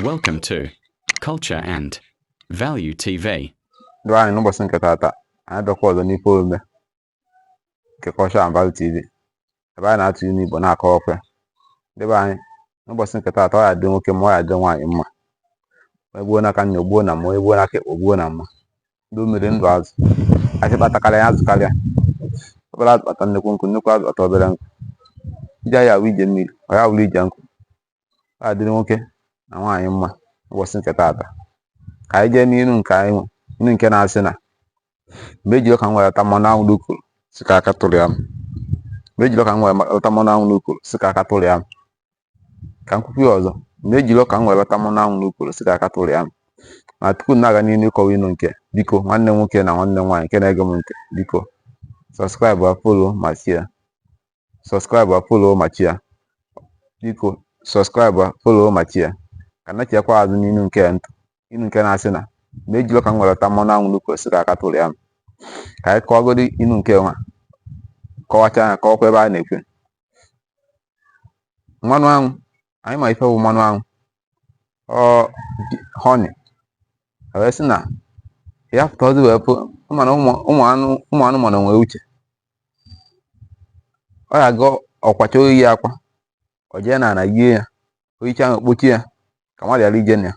Welcome to Culture and Value TV. Ndị anyị, n'ụbọchị nke taata, anyị abịakwa ọzọ n'ife omume nke Culture and Value TV, ebe anyị na-atụ inu Igbo, na-akọwakwa ya. Ndị be anyị, n'ụbọchị nke taata, ọ ya adị nwoke mma, ọ ya adị nwaanyị mma. Onye gbuo n'aka nri, gbuo na mma. Onye gbuo n'aka ekpe, gbuo na mma. Ndụ mmiri, ndụ azụ. Asị kpatakarịa ya, azụ karịa. Obere azụ kpata nnukwu nkụ, nnukwu azụ kpata obere nkụ. Ije ya awụ ije mmiri, ọ ya wụrụ ije nkụ. Ọ ya adịrị nwoke na nwaanyị mma n'ụbọchị nke taata. Ka anyị jee n'ilu nke anyị nwe, ilu nke na-asị na mgbe ejiri ọka m welata mmanụ anwụ n'ukoro, sị ka aka tụrụ ya m. Mgbe ejiri ọka m welata mmanụ anwụ n'ukoro, sị ka aka tụrụ ya m. Ka m kwukwu ya ọzọ: mgbe ejiri ọka m welata mmanụ anwụ n'ukoro, sị ka aka tụrụ ya m. Ma tupu m na-aga n'ihu ịkọwa ilu nke, biko, nwanne m nwoke na nwanne m nwaanyị nke na-ege m ntị, biko subscribe, follow ma share. Subscribe, follow ma share. Biko subscribe, follow ma share. Ka na-echekwa azụ n'ilu nke ntụ, ilu nke na-asị na mgbe ejiri ọka m welata mmanụ anwụ n'ukoro, sị ka aka tụrụ ya m. Ka anyị kọwagodi ilu nke nwa, kọwacha ya, kọwakwa ebe a na-ekwe mmanụ anwụ. Anyị ma ife bụ mmanụ anwụ, ọ honey. Wee sị na ya pụta ọzọ wee pụ mana ụmụ anụmanụ nwere uche. Ọ ya aga ọkwacha oyi akwa, ọ jee na ana yie ya oyicha ahụ, kpochie ya ka mmadụ ghara ije na ya.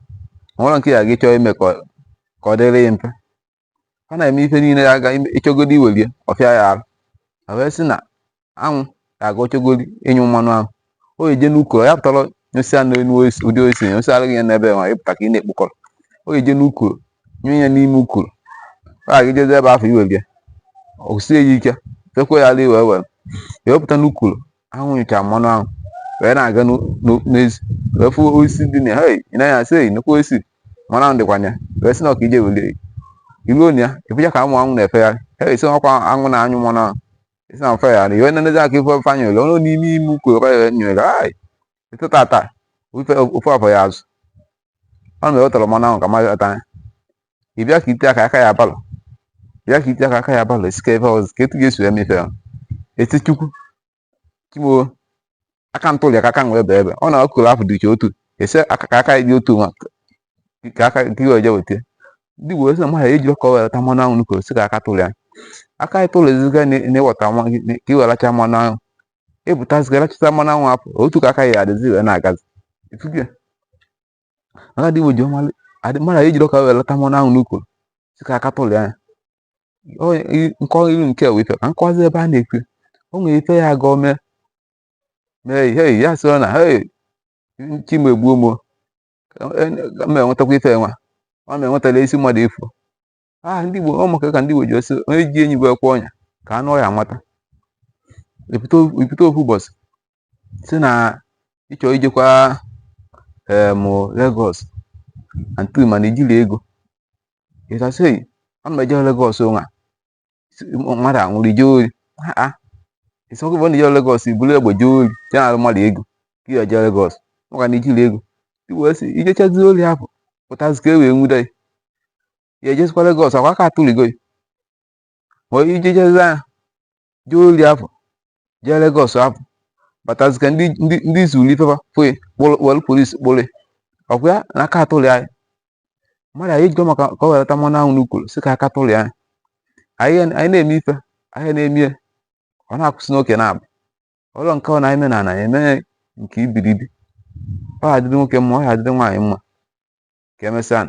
O nwere nke ya aga ịchọ ime ka ọ dịrị ya mfe. Ọ na-eme ife niile ya aga ịchọgodi iwelie ọfịa ya arụ. O wee sị na anwụ ga-aga ọchọgodi ịnyụ mmanụ ahụ, o eje n'ukoro ya pụtara nyụsịa n'elu osisi, ụdị osisi nyụsịara gị ya n'ebe nwa ịpụta ka ị na-ekpokọrọ. O eje n'ukoro nyụ ya n'ime ukoro, ọ ga ijezi ebe afọ iwelie, o sie ya ike, fekwa ya ala iwe were ewepụta n'ukoro anwụ nyụcha mmanụ ahụ, wee na-aga n'ezi, wee fụ osisi dị na ya. Hei, ị naghị asị ei, nnukwu osisi mmanụ ahụ dịkwa na ya. Wee sị na ọka ije welie iruo na ya, ịfụcha ka ụmụ anwụ na-efegharị. Hei, sị ọkwa anwụ na-anyụ mmanụ ahụ. Isi na mfe ya na iwe nenezi aka ife ofe anyụrụ ọnụ n'ime ime ukoro ya nyụrụ. Ai, ịtụ tata ofe afọ ya azụ ọ na ewetara mmanụ ahụ ka mmadụ ata ya. Ị bịa ka ite aka aka ya abalụ, bịa ka ite aka aka ya abalụ, esi ka ebe ọzọ ka etu ga-esi wee mefe ya. Eti Chukwu chimo aka ntụli aka aka nwee ebe ebe ọ na okoro afọ dị iche otu esi aka ka aka dị otu nwa ka aka ka iwe je weta. Ndị Igbo sị na mmadụ ejiri ọkọ welata mmanụ anwụ n'ukoro, sị ka aka tụrụ ya. Aka anyị tụrụ eziga na ịwọta nwa gị ka i welacha mmanụ anwụ, ịpụtaziga lachita mmanụ anwụ apụ otu ka aka ya adịzi wee na-agazi. Ifugi ya maka ndị Igbo ji ọmalị adị mmadụ ejiri ọka welata mmanụ anwụ n'ukoro, sị ka aka tụrụ ya. Nkọwa ilu nke wee ife ka nkọwazi ebe a na-ekwu o nwere ife ya aga mee mee. Hei, ya sịrị na hei, chimo egbuo m, m enwetakwa ife nwa ọ ma enwetala isi mmadụ efu. Ah, ndị Igbo, ọ maka ka ndị Igbo ji ọsị onye ji enyi bụ ekwe ọnya ka anụ ọhịa nwata epụta ofu ụbọchị, si na ịchọ ijekwa em Lagos antu, mana ijiri ego ịtasị, "Ei, ana m eje Lagos nwa mmadụ anwụrụ ije ori." Ha isi ọkụ bụ na ije Lagos iburu egbe jee ori, jee nara mmadụ ego ka ị eje Lagos maka na ijiri ego. Igbo sị ijechazi ori ahụ pụtazi ka e wee nwude ya, ya ejezikwa Lagos akwa aka atụligo ya. Ma ijechezi anya jee ori ahụ, jee Lagos ahụ, batazi ka ndị zuru ifefa fụ ya, kpụrụ were polisi kpụrụ ya. Ọkwa ya na aka atụli anyị mmadụ anyị ejigo maka ka ọ welata mmanụ anwụ n'ukoro, sị ka aka tụli anyị. Anyị na-eme ife anyị na-eme ya, ọ na-akwụsị n'oke na-abụ ọlọ nke ọ na-eme na ana eme nke ibiribi. Ọ ga-adịrị nwoke mma, ọ ga-adịrị nwaanyị mma. Ka emesịa.